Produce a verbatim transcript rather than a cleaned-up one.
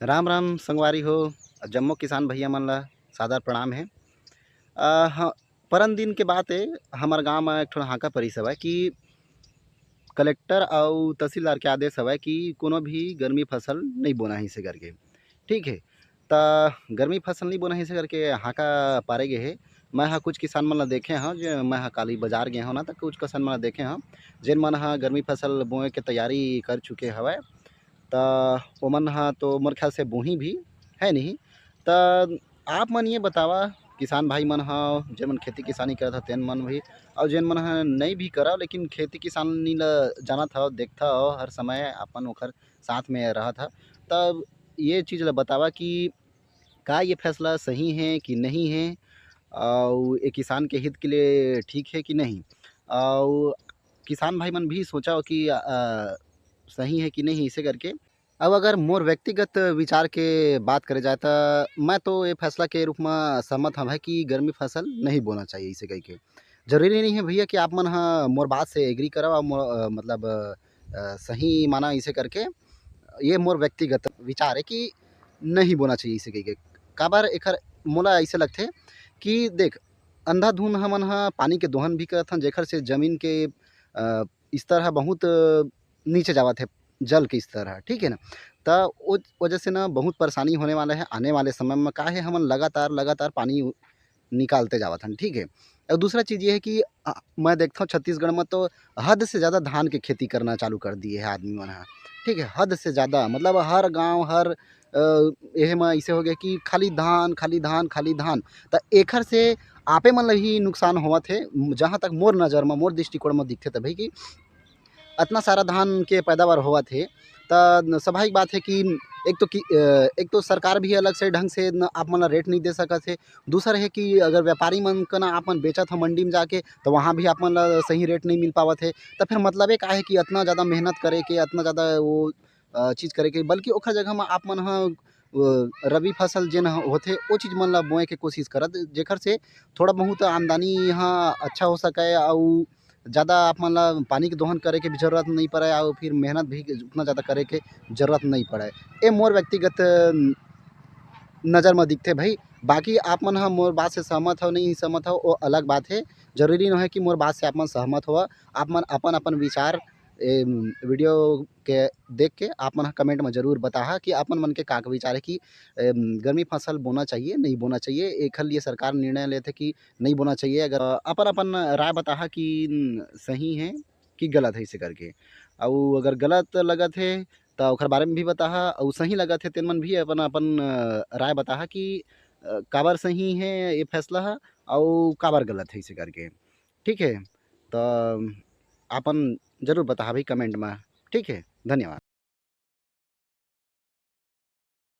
राम राम संगवारी हो, जम्मो किसान भैया मन ला सादर प्रणाम हे। अ, ह-, परन दिन के बात ए, हमर गांव म एक ठो हांका परिस हवय कि कलेक्टर अउ तहसीलदार के आदेश हवय कि कोनो भी गर्मी फसल नइ बोना हे, इसे करके, ठीक हे। त गर्मी फसल नइ बोना हे, इसे करके हांका पारे गे हे। मैं ह कुछ किसान मन ला देखे हंव, जे मैं ह काली बाजार गे हंव ना, त कुछ किसान मन ला देखे हंव, जेन मन ह गर्मी फसल बोए के तैयारी कर चुके हवय। त ओमन ह तो मोर ख्याल से बोही भी, है नहीं? त आप मन ये बतावा, किसान भाई मन ह, जेन मन खेती किसानी करत ह, तेन मन भी, अउ जेन मन ह नइ भी करव, लेकिन खेती किसानी ल जानत हव, देखत हव, हर समय अपन ओखर साथ में रहत ह, तब ये चीज ल बतावा कि का ये फैसला सही हे कि नहीं हे, अउ ये किसान के हित के लिए ठीक हे कि नहीं, अउ किसान भाई मन भी सोचा कि, अ, सही हे कि नहीं, इसे करके। अब अगर मोर व्यक्तिगत विचार के बात करे जाए, त मैं तो ये फैसला के रूप म सहमत हवं कि गर्मी फसल नहीं बोना चाहिए, इसे कहिके। जरूरी नहीं है भैया कि आप मन ह मोर बात से एग्री करव अउ मोर, अ, मतलब, अ, सही माना इसे करके। ये मोर व्यक्तिगत विचार है कि नहीं बोना चाहिए इसे कहिके। काबर एखर मोला ऐसे लगथे कि देख, अंधाधुंध हमन ह पानी के दोहन भी करत हन, जेखर से जमीन के, अ, स्तर ह बहुत नीचे जावत हे, जल के स्तर ह, ठीक है ना? त ओ वजह से ना बहुत परेशानी होने वाला है आने वाले समय में। का है, हमन लगातार, लगातार पानी निकालते जावत हन, ठीक है? अउ दूसरा चीज ये है कि, अ, मैं देखता हूँ छत्तीसगढ़ में तो हद से ज़्यादा धान के खेती करना चालू कर दिए है आदमी मन ह, ठीक है? हद से ज़्यादा, मतलब हर गांव, हर, अ, एहे में ऐसे हो गया कि खाली धान, खाली धान, खाली धान। त एखर से आपे मन ल ही नुकसान होवत हे, जहाँ तक मोर नज़र में, मोर दृष्टिकोण में दिखथे तभे कि अतना सारा धान के पैदावार होवत हे, त स्वाभाविक बात हे कि एक तो कि, अ, एक तो सरकार भी अलग से ढंग से न आप मन ल रेट नहीं दे सकत हे। दूसर हे कि अगर व्यापारी मन कना आप मन बेचत ह मंडी में जाके, त वहाँ भी आप मन ल सही रेट नहीं मिल पावत हे। त फिर मतलबे का हे कि अतना ज़्यादा मेहनत करे के, अतना ज़्यादा वो, अ, चीज़ करे के, बल्कि ओखर जगह म आप मन ह, अ, रबी फसल जेन ह होथे, ओ चीज़ मन ल बोए के कोशिश करत, जेखर से थोड़ा बहुत आमदनी ह अच्छा हो सके अउ ज़्यादा आप मन ला पानी के दोहन करे के भी जरूरत नहीं पड़े अउ फिर मेहनत भी उतना ज़्यादा करे के जरूरत नहीं पड़े। ये मोर व्यक्तिगत नज़र में दिखथे भाई। बाकी आप मन ह मोर बात से सहमत हो, नहीं सहमत हो, वो अलग बात है। जरूरी नहीं है कि मोर बात से आप मन सहमत हो। आप मन अपन, अपन विचार, ए, video के देख के आप मन ह comment में जरूर बताहा कि आप मन, मन के का, का विचार है कि, ए, गर्मी फसल बोना चाहिए, नहीं बोना चाहिए। एखर लिए सरकार निर्णय लेथे कि नहीं बोना चाहिए। अगर अपन, अपन राय बताहा कि, न, सही है कि गलत है, इसे करके। अउ अगर गलत लगत है, त ओखर बारे में भी बताहा, अउ सही लगत है, तेन मन भी अपन, अपन, अ, राय बताहा कि, अ, काबर सही है ये फैसला ह, अउ काबर गलत है, इसे करके। ठीक है? त आपन जरूर बताहा भाई comment में। ठीक है? धन्यवाद।